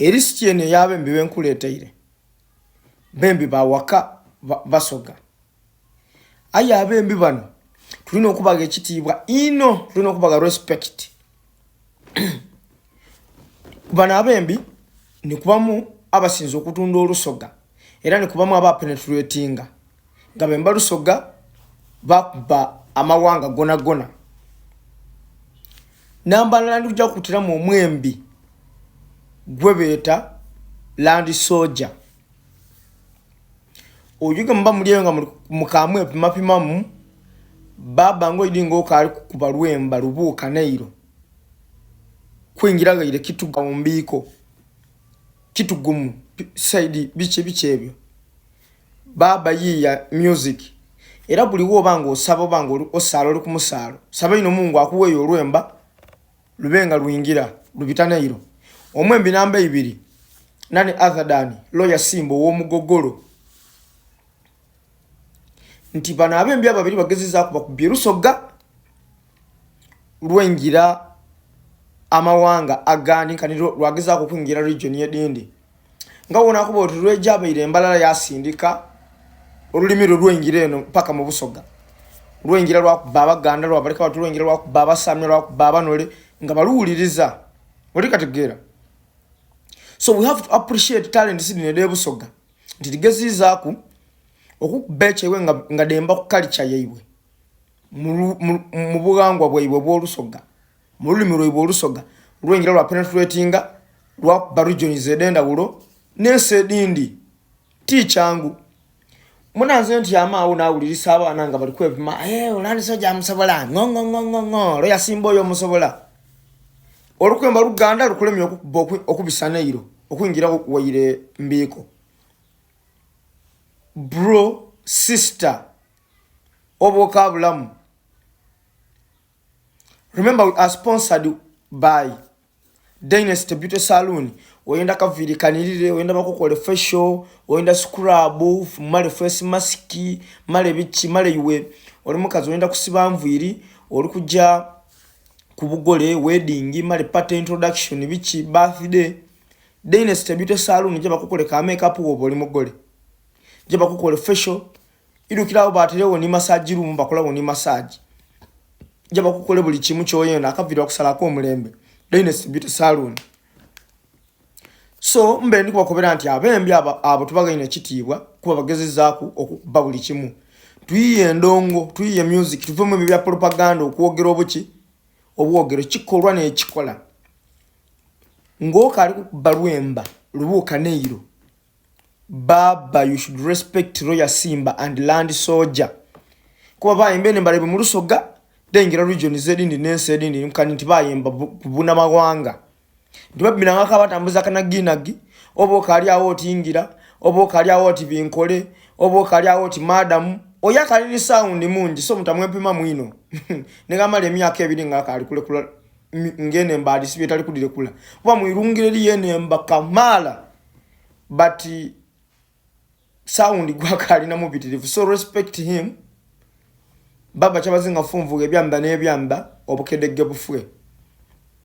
Elisiti eno ey'abembi benkuleeteire, bembi ba waka Basoga. Aye abembi bano tulina okubagha ekitiibwa inho, tulina okubagha respect. Bano abembi ni kubamu abasinze okutunda olusoga era ni kubamu aba penetratinga nga bemba lusoga bakuba amawanga gonagona. Namba ndala ndi kuja kutiramu omwembi gwebeeta Land Soldier. Oyo ge muba muli eyo nga mukamwepimapimamu baba nga oidi nga okaali kukuba lwemba lubuuka nairo kwingira ghaire kituga mbiiko kitugumu saidi biki biki ebyo baba yiiya music era buli woba nga osaba oba nga osaala oli ku musaalo saba ino Mungu akuweeyo olwemba lube nga lwingira lubita nairo. Omwembi namba ibiri nani other than Lawyer Simba ow'omugogolo nti bano abembi ababiri bagezezaaku bakubye Lusoga lwengira amawanga agandi nkani lwagezaako okwingira region edindi nga wona akuba oti lwejabaire embalala yasindika olulimi lwe lwengira eno paka mu Busoga lwengira lwakuba Abaganda lwabaleka bati lwengira lwakuba Abasamya lwakuba Abanole nga baluwuliriza oli kategeera. So we have to appreciate talents dhino ed'ebusoga nti ligeziizaaku okukuba ekyewe nga, nga demba ku culture yaibwe mu bughangwa bwaibwe obw'olusoga mu lulimi lwaibwe olusoga lwengira lwa penetratinga lwakuba regions ed'endawulo n'ensi edindi. Ti kyangu munanze ntyama awo nawulirisa abaana nga bali kwepima, hey, olandisoja musobola ngongongongongo lo yasimba oyo omusobola olukwemba luganda lukulemye okukuba okubisa nairo okwingira waire mbiiko. Bro, sister, oba bulamu. Remember, we are sponsored by Dynasty Beauty Saloon. Oyenda kaviri kanirire, oyenda bakukole facial, oyenda scrub, male face mask, male biki, male iwe oli mukazi oyenda kusiba nviiri, oli kujja ku bugole, wedding, male party introduction, biki, birthday. Dynasty Beauty Saloon gye bakukole ka makeup woba oli mugole, gye bakukole facial. Idukirawo baterewo ni massage room, bakolawo ni massage, gye bakukole buli kimu kyoyenda, akaviiri bakusalako omulembe. Dynasty Beauty Saloon. So mbe ndi kubakobera nti abembi abo tubagaine ekitiibwa kuba bagezezaaku okukuba buli kimu. Tuyiye endongo, tuyiye music, tuvemu ebyo bya propaganda, okwogera obuki obwogero kikolwa n'ekikola ng'okaali kukuba lwemba lubuuka neiro. Baba, you should respect Royal Simba and Land Soldier kuba bayimba eno embala mu Lusoga dengira region zedindi n'ensi edindi nkani nti bayimba kubuna mawanga nti babirangako abatambuza kanaginagi oba okaali awo otingira oba okaali awo oti binkole oba okaali awo oti madamu oyo akali ni sound mungi. So mutamwepima mwino negamala emyaka 2 nga akali kulekula ngene embaali sibye tali kudirekula kuba mwirungire eriyo enemba kamaala but sound gwakalina mubitirivu. So respect him. Baba kyabazinga funvuga ebyamba n'ebyamba obukedegge bufwe.